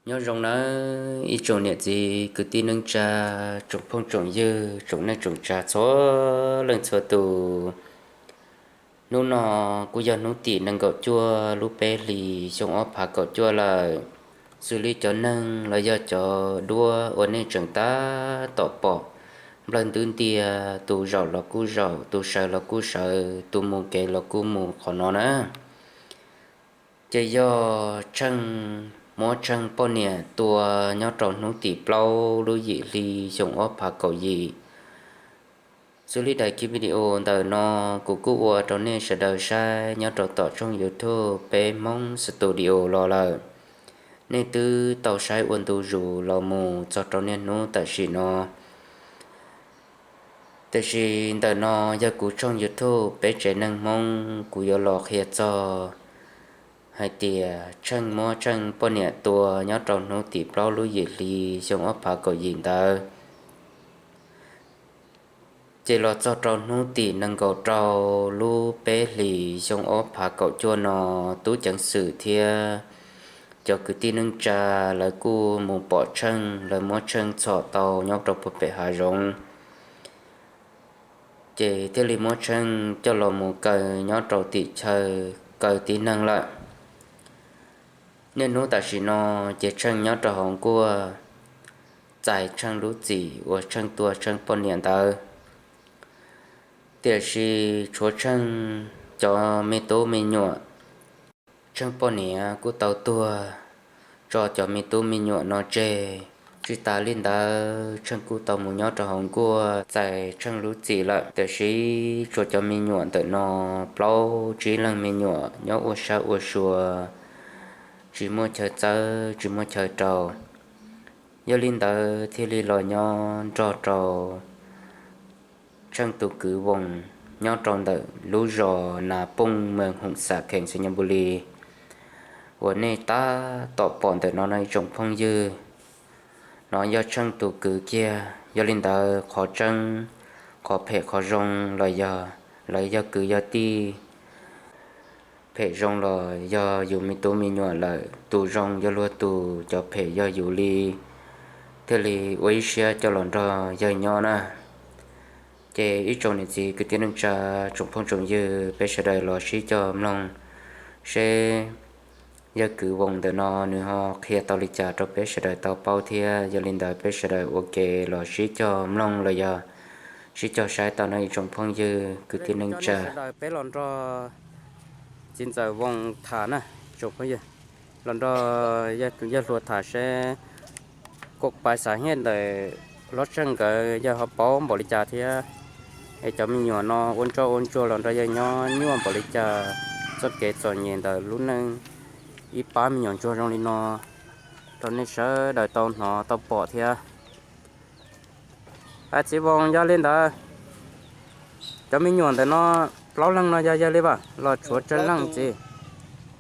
Nyob zoo nawb ib tsoom niam txiv kwv tij neej tsa, tsoom phooj tsoom ywg, tsoom neej tsoom tsav txhua leej txhua tus. Hnub no kuj yog hnub tim nees nkaum cuaj lub peb hlis xyoo ob phav kaum cuaj lawm. Xws li cov neeg los yog cov duab uas nej tseem tab tom pom nplawg ntub ntiag, tus zaum los kuj zaum, tus sawv los kuj sawv, tus mus kev los kuj mus qhov no na, ces yog Tsheej muab Tsheej poj niam tua nyob rau hnub tim plaub lub yim hli xyoo ob phav kaum yim. Xws li daim video ntawm no kuv kuj ua rau nej sawv daws saib nyob rau tom tshooj YouTube Peb Hmoob Studio los lawm. Nej twb tau saib ua ntu zus los mus txog rau niaj hnub tam sim no. Tiam sis ntawm no yog kuv tshooj YouTube Peb Tsev Neeg Hmoob, kuv yuav los qhia txog hais tias Tsheej muab Tsheej poj niam tua nyob rau hnub tim plaub lub yim hli xyoo ob phav kaum yim ntawd. Ces los txog rau hnub tim nees nkaum rau lub peb hlis xyoo ob phav kaum cuaj no, tub ceev xwm thiab cov kwv tij neej tsa lawv kuj mus pom Tsheej, lawv muab Tsheej txhom tau nyob rau puag pem hav zoov, ces thiaj li muab Tsheej coj los mus kaw nyob rau tim chaw kaw tib neeg lawm. Niaj hnub tam sim no ces Tsheej nyob rau hauv nkuaj txais Tsheej lub txim uas Tsheej tua Tsheej poj niam ntawd. Tiam sis tshuav Tsheej cov me tub me nyuam, Tsheej poj niam kuj tau tuag tso cov me tub me nyuam no tseg. Tsis tas li ntawd Tsheej kuj tau mus nyob rau hauv nkuaj txais Tsheej lub txim lawm, tiam sis tshuav cov me nyuam ntawm no plaub tsib leeg me nyuam nyob ua sab ua sua, tsis muaj chaw txawb tsis muaj chaw rau. Yog li ntawd thiaj li los nyob nrog rau Tsheej tus kwv Voos nyob rau ntawm lub zos Nas Pooj, moos Hoom Xam, kheem Xais Nyas Npus Lis, uas nej tab tom pom ntawm no no ib tsoom phooj ywg. No yog Tsheej tus kwv kiag. Yog li ntawd qhov tseeb, qhov phem qhov zoo los yog lawv yog kwv yog tij, phem zoo los yog yus me tub me nyuam lawm, tus zoo yog luag tus, cov phem yog yus li, thiaj li ua ib siab coj los nrog yawg nyob na. Ces ib tsoom niam txiv kwv tij neej tsa, tsoom phooj tsoom ywg, peb sawv daws los sib cog mloog seb yawg kwv Voos ntawm no nws ho qhia tau li cas rau peb sawv daws tau paub thiab. Yog li ntawd peb sawv daws ua ke los sib cog mloog los yog sib cog saib tau no ib tsoom phooj ywg kwv tij neej tsa. Peb los nrog txiv ntxawm Voos tham na, tsoom phooj ywg, los nrog yawg hluas tham seb kuv pais xav hiaj ntawm hlob Tsheej nkawd yawg ho paub npaum li cas thiab, es cov me nyuam no ua ntsoj ua ntsuag los nrog yawg nyob nyuaj npaum li cas, txoj kev txom nyem ntawm lub neej ib pab me nyuam ntsuag zoo li no rau nej sawv daws tau hnov tau pom thiab. Txiv Voos, yog li ntawd cov me nyuam ntawm no plaub leeg no yog yawg li vas los tshuav tsawg leej txiv?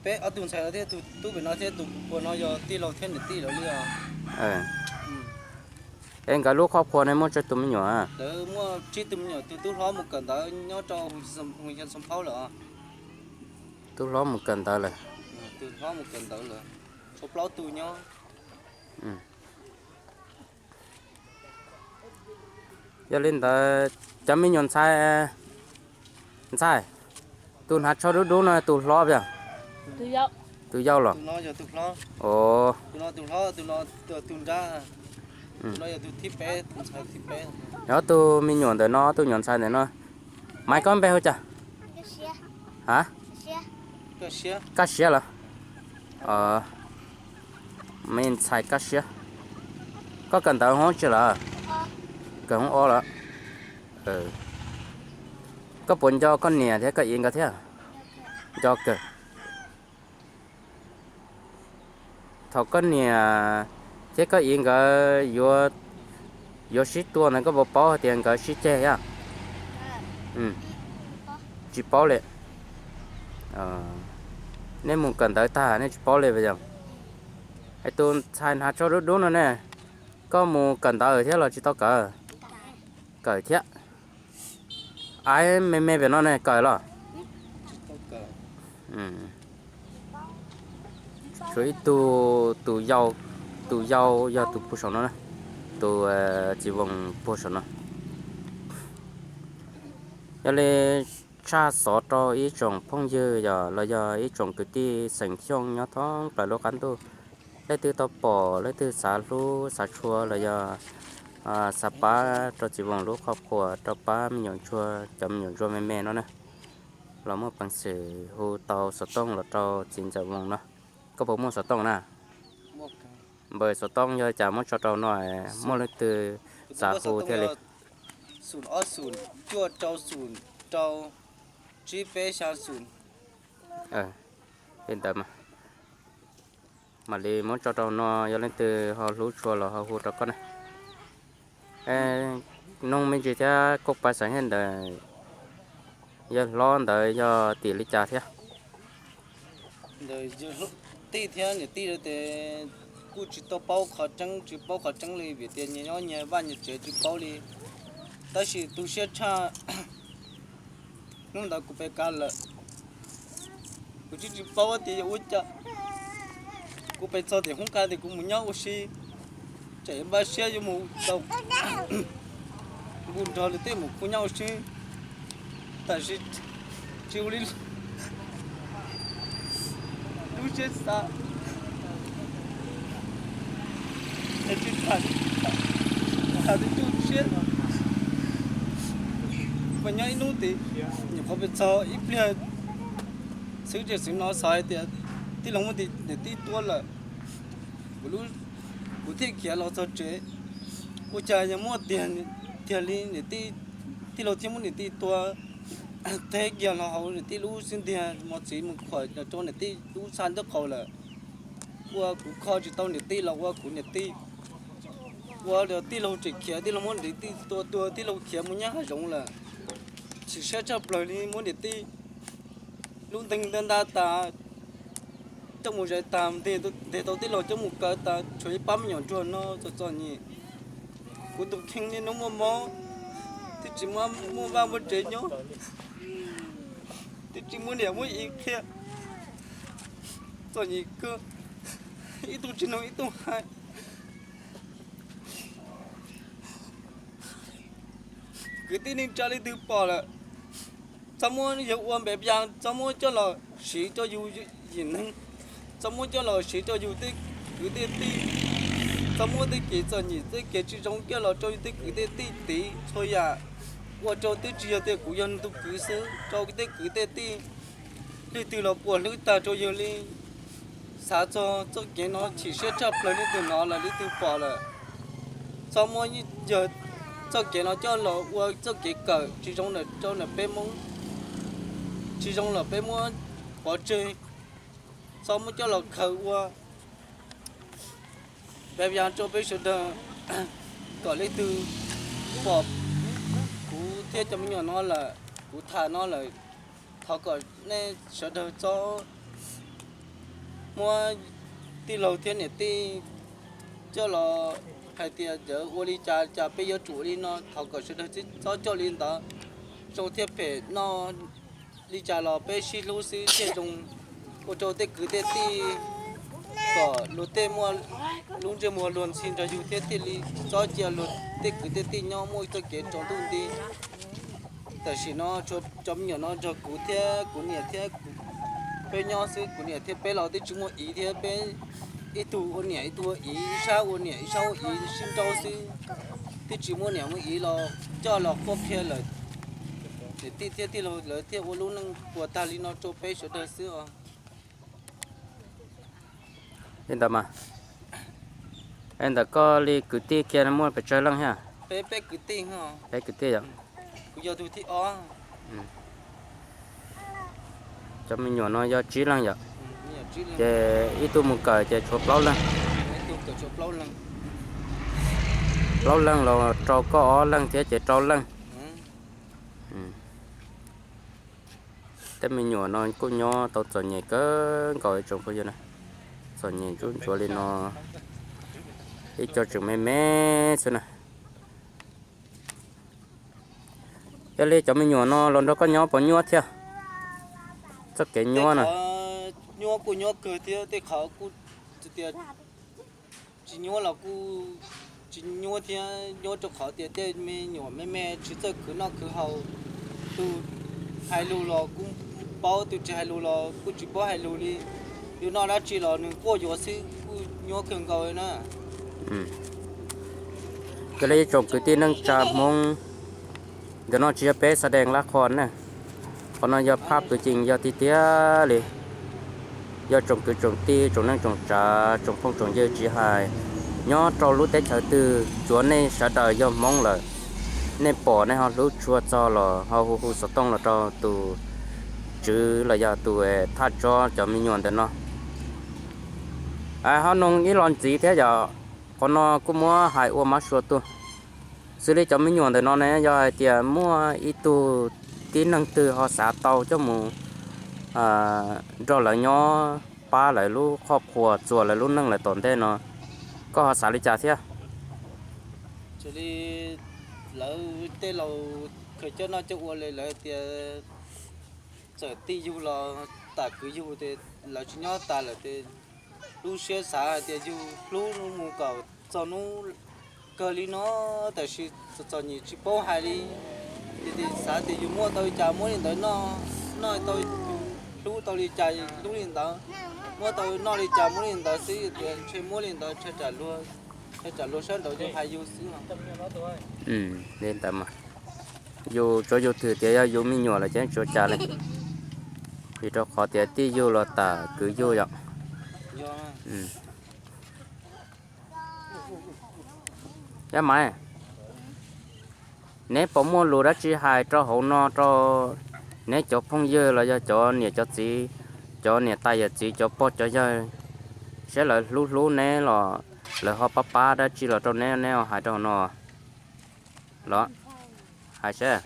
Peb ob tug ntxhais thiab tus tub pem no thiab tus pua no yog tij laug thiab niam tij lawv li os. Es nkawd lub qhov pua ne muaj tsawg tus me nyuam? Lawv muaj tsib tus me nyuam, tus tub hlob mus kawm ntawv nyob rau Hoo Xoo Phaub lawm. Tub hlob mus kawm ntawv lawm. Tus hlob mus kawm ntawv lawm, tshuav plaub tus nyob. Yog li ntawd cov me nyuam ntxhais, ntxhais, tus hnav tsho dub dub no tus hlob puas yog? Tus yau los? Yog tus me nyuam ntawm no, tus nyuam ntxhais ntawm no, Maiv, koj npe hu cas? A, Kaj Siab los? Me ntxhais Kaj Siab, koj kawm ntawv hoob tsi lawm? Kawm hoob ob lawm. Koj puas nco koj niam thiab koj txiv nkawd thiab? Nco kawg. Thaum koj niam thiab koj txiv nkawd yuav sib tua ntawd koj puas paub hais tias nkawd sib ceg thiab? Tsis paub li. Nej mus kawm ntawv tag nej tsis paub li puas yog? Es tus ntxhais hnav tsho dub dub no ne, koj mus kawm ntawv thiab los tsis tau kawm? Kawm thiab. Aib, me me pem no ne kawm los? Tshuav ib tug tus yau tus yau yog tus puag saum no na, tus txiv voos puag saum no. Yog li tshaj xov rau ib tsoom phooj ywg yog los yog ib tsoom kwv tij xeem Xyooj nyob thoob plaws lub qab ntuj, leej twg tau pom leej twg xav hlub xav tshua los yog xav pab rau txiv voos lub qhov quas rau pab me nyuam ntsuag cov me nyuam ntsuag me me no na, los muaj peev xwm hu tau xov tooj los rau txiv ntxawm voos no. Koj puas muaj xov tooj na? Npawb xov tooj yog cas muab tso rau no, muaj leej twg xav hu thiaj li. Xum ob xum cuaj rau xum rau tsib peb xya xum. Li ntawd mas mam li muab tso rau no, yog leej twg ho hlub tshua los ho hu rau koj na. Nug me ntsis thiab, koj pab xav hais ntawd, yawg hlob ntawd yog tim li cas thiab? Ntawd yog tij thiab niam tij tes kuj tsis tau paub qhov tseeb, tsis paub qhov tseeb li vim tias nyias nyob nyias vaj nyias tsev tsis paub li. Tab sis tu siab tshaj hnub ntawd kuv pes kav lawm, kuv tsis tsis paub tias yog ua cas. Kuv pes txog tim hoob kas tias kuv mus nyob ua si, tseem npaj siab yuav mus tau nkuj nrog lawv tej mus khu nyob ua si, tab sis tsis ua li lub siab xav. Tsis tham, tham tsis tu siab. Mas nyob ib hnub tim nyuam qhuav pes txog ib pliag, xwb tseem xwb no xav hais tias tij laug muab niam tij tua lawm. Kuv thiaj khiav los txog tsev, ua cas yog muaj tiag, tiag li niam tij, tij laug thiaj muab niam tij tua, teb kiag los hauv niam tij lub xub ntiag, mos txwv mus khuam rau niam tij lub txha nraub qaum lawm. Ua kuv kho tsis tau niam tij los ua kuv niam tij, ua tij laug tseem khiav, tij laug muab niam tij tua tuag, tij laug khiav mus nyob hav zoov lawm. Chim siab tshaj plaws li, muab niam tij lub nteeg nta nta tas, coj mus zais tas, ntes tau tij laug coj mus kaw tas, tshuav ib pab me nyuam ntsuag no txom txom nyem. Kuv tus kheej niaj hnub muaj mob, twb tsis muaj vaj muaj tsev nyob, twb tsis muaj niam muaj txiv qhia, txom nyem kawg, ib tug tsis mloog ib tug hais. Kwv tij neej tsa leej twg pom lawm, txhob muab yawg ua npav ya, txhob muab coj los siv rau yus yim neeg, txhob muab coj los siv rau yus tej kwv tej tij, txhob muab tej kev txom nyem tej kev tsis zoo coj los rau yus tej kwv tej tij tiv txhua yam, ua rau twb tsis yog tias kuv yog nws tus kwv xwb, rau tej kwv tej tij leej twg los puas hlwb tag rau yawg li. Xav txog txoj kev no chim siab tshaj plaws leej twg hnov lawm leej twg pom lawm. Txhob muab yawg txoj kev no coj los ua txoj kev kawm tsis zoo rau peb Hmoob, tsis zoo los peb muab pov tseg, txhob muab coj los khaws ua npav ya rau peb sawv daws, kom leej twg pom kuv thiab cov me nyuam no lawm, kuv tham no lawm, thov kom nej sawv daws txhob muab tij laug thiab niam tij coj los hais tias lawv ua li cas cas peb yuav tsum ua li no, thov kom sawv daws txhob coj li ntawd, zoo thiab phem noj li cas los peb sib hlub xwb thiaj zoo, ua rau tej kwv tej tij kom luag tej muaj lub ntsej muag luag ntxhi nrog yus thiab thiaj li txhob cia luag tej kwv tej tij nyob muaj txoj kev tsaus ntuj nti. Tam sim no tso me nyuam no nrog kuv thiab kuv niam thiab peb nyob xwb, kuv niam thiab peb los twb tsis muaj txiv thiab, peb ib tug ua niam ib tug ua txiv, ib sab ua niam ib sab ua txiv sib nrauj xwb, twb tsis muaj niam muaj txiv los coj los qhuab qhia lawm. Niam tij thiab tij laug lawv thiaj ua lub neej puas tag li no rau peb sawv daws xwb os. Li ntawd mas, ntawm koj li kwv tij kiag muaj pes tsawg leej thiab? Peb kwv tij yom. Kuv yog tus thib ob. Cov me nyuam no yog tsib leej yom. Ces ib tug mus kawm ces tshuav plaub leej. Plaub leej los rau koj ob leeg thiab ces rau leej. Tej me nyuam no kuj nyob tau txom nyem kawg nkaus ib tsoom phooj ywg na. Txom nyem ntsuab ntsuav li no, ib co tseem me me xwb na. Yog li cov me nyuam no los nrog koj nyob puas nyuaj thiab? Txoj kev nyuaj na. Nyuaj kuj nyuaj kawg thiab, tej qhov kuj tias Tsis nyuab los kuj tsis nyuab thiab, nyuab rau qhov tias tej me nyuam me me tsis txawj khwv noj khwv haus, tus hais lus los kuj paub, tus tsis hais lus los kuj tsis paub hais lus li. Yus noj dab tsi los nws quaj yuav xwb, kuj nyuab kawg nkaus li na. Yog li ib tsoom kwv tij neej tsa Hmoob, ntawm no tsis yog peb xa dees lab qhua na, qhov no yog phab pwv cees yog tiag tiag li. Yog tsoom kwv tsoom tij tsoom neej tsoom tsav tsoom phooj tsoom ywg tsis hais nyob rau lub teb chaws twg, tsuav nej sawv daws yog Hmoob lawm, nej pom nej ho hlub tshua txog los ho hu hu xov tooj los rau tus tswv los yog tus thaj tsob cov me nyuam ntawm no. Ho noog ib los ntxiv thiab yom, qhov no kuj muab hais ua mab sua tuaj. Xws li cov me nyuam ntawm no ne, yog hais tias muaj ib tug tib neeg twg ho xav tau coj mus nrog lawv nyob, pab lawv lub qhoj qhua, txuas lawv lub neej lawm tom ntej no, koj ho xav li cas thiab? Li lawv tej laus khaws coj noj coj ua li lawv tias, txawm tij yug los tas kwv yug ces lawv tsis nyob tas lawm ces lub siab xav hais tias yug hlub mus kom txog hnub kawg li no, tab sis txom nyem tsis paub hais li. Ces xav tias yus muaj tau li cas muab li ntawd noj, noj tau, hlub tau li cas hlub li ntawd, muab tau noj li cas muab li ntawd xwb, tias ntshe muab li ntawd ntshe tsam luag sab nraud yus hais yus xwb. Li ntawd mas yus tsuav yus twm tias yog yus me nyuam lawm ces tsuav cas li, vim rau qhov tias tij yug los tas kwv yug yom. Yab Maiv, neb puas muaj lus dab tsi hais rau hauv no rau neb cov phooj ywg los yog cov niam cov txiv, cov niam tais yawm txiv, cov pog cov yawg, saib lawv hlub hlub neb los lawv ho pab pab dab tsi los rau neb, neb ho hais rau hauv no los hais saib.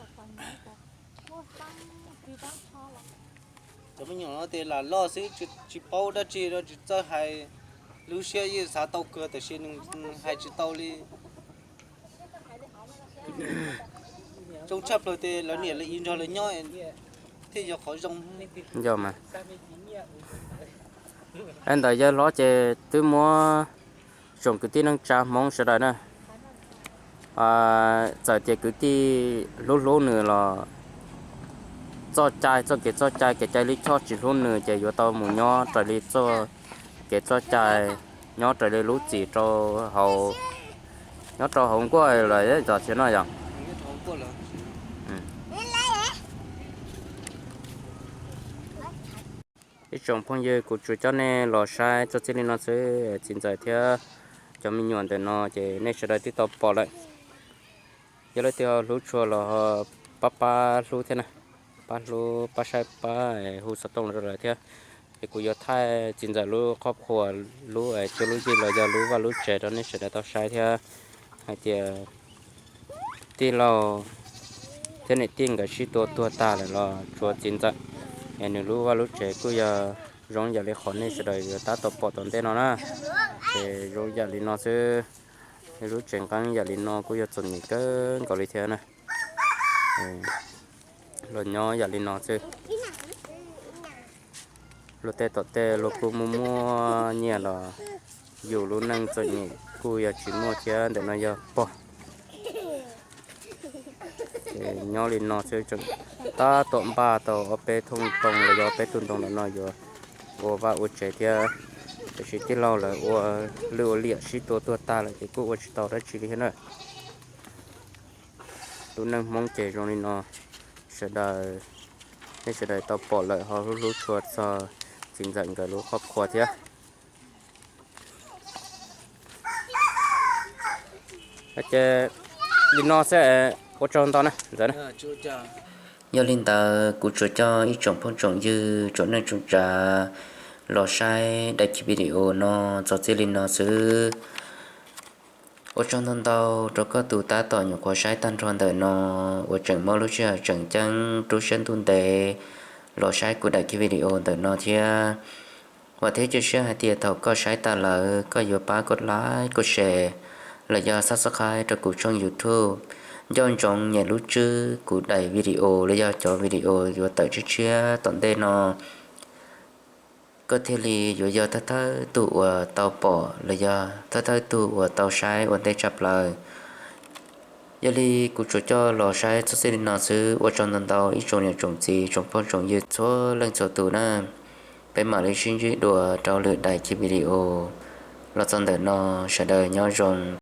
Cov me nyuam no ces lam loj xwb, tsis paub dab tsi, tsis txawj hais, lub siab yeej xav tau kawg tab sis nws hais tsis tau li. Zoo tshaj plaws tias lawv niam lawv txiv nrog lawv nyob thiaj yog qhov zoo. Yog mas, ntawm yawg hlob ces twb muab tsoom kwv tij neej tsa Hmoob sawv daws na, txawm tias kwv tij hlub hlub nws los txoj cai, txoj kev txoj cai, kev cai lij choj tsis hlub nws ces yuav tau mus nyob raws li txoj kev txoj cai, nyob raws li lub txim rau hauv, nyob rau hauv nkuaj lawm txog txhia no yom. Ib tsoom phooj ywg, kuv tsuas coj nej los saib txog txij li no xwb, txiv ntxawm thiab cov me nyuam ntawm no ces nej sawv daws twb tau pom lawm. Yog leej twg hlub tshua los pab pab hlub thiab na, pab hlub pab saib pab hu xov tooj los rau lawv thiab. Ces kuv yuav thaij txiv ntxawm lub qhov qhua, lub cuab lub yig los yog lub vaj lub tsev rau nej sawv daws tau saib thiab, hais tias tij laug thiab niam tij nkawd sib tua tuag tag lawm los tsuav txiv ntxawm, es nws lub vaj lub tsev kuj yog zoo yam li qhov nej sawv daws yuav tab tom pom tom ntej no na. Ces zoo yam li no xwb, lub tsev nqeeb yam li no kuj yog txom nyem kawg nkaus li thiab na. Los nyob yam li no xwb, luag tej tom tej luag kuj muaj muaj nyiaj los yus lub neej txom nyem kuj yog tsis muaj thiab, ntawm no yog pog. Ces nyob li no xwb, tab tom npaj tau ob peb thooj ntoo los yog ob peb tug ntoo ntawm no yuav ua vaj ua tsev thiab, tiam sis tij laug lawv ua lwj ua liam sib tua tuag tag lawm ces kuj ua tsis tau dab tsi li thiab na. Lub neej Hmoob ces zoo li no, sawv daws, nej sawv daws tau pom lawm ho hlub hlub tshua txog txiv ntxawm nkawd lub qhov qhua thiab. Ces li no xwb, ua tsaug ntau na ntxawm na. Yog li ntawd kuv tsuas coj ib tsoom phooj tsoom ywg tsoom neej tsoom tsav los saib daim video no txog txij li no xwb. Ua tsaug ntau ntau rau koj tus tab tom nyuam qhuav saib tag nrho ntawm no uas tseem muab lub sij hawm tseem ceeb rub siab ntuj ntev los saib kuv daim video ntawm no thiab. Vam thiab cia siab hais tias thaum koj saib tas lawm koj yuav pab koj like, koj share los yog subscribe rau kuv tshooj YouTube. Nco ntsoov nyem lub tswb kuv daim video los yog cov video yuav tawm tshiab tshiab tom ntej no. koj thiaj li yuav yog thawj thawj tug uas tau pom los yog thawj thawj tug uas tau saib ua ntej tshaj plaws. Yog li kuv tsuas coj los saib txog txij li no xwb, ua tsaug ntau ntau ib tsoom niam tsoom txiv tsoom phooj tsoom ywg txhua leej txhua tus na. Peb mam li sib ntsib dua rau lwm daim video. Los txog ntawm no, sawv daws nyob zoo.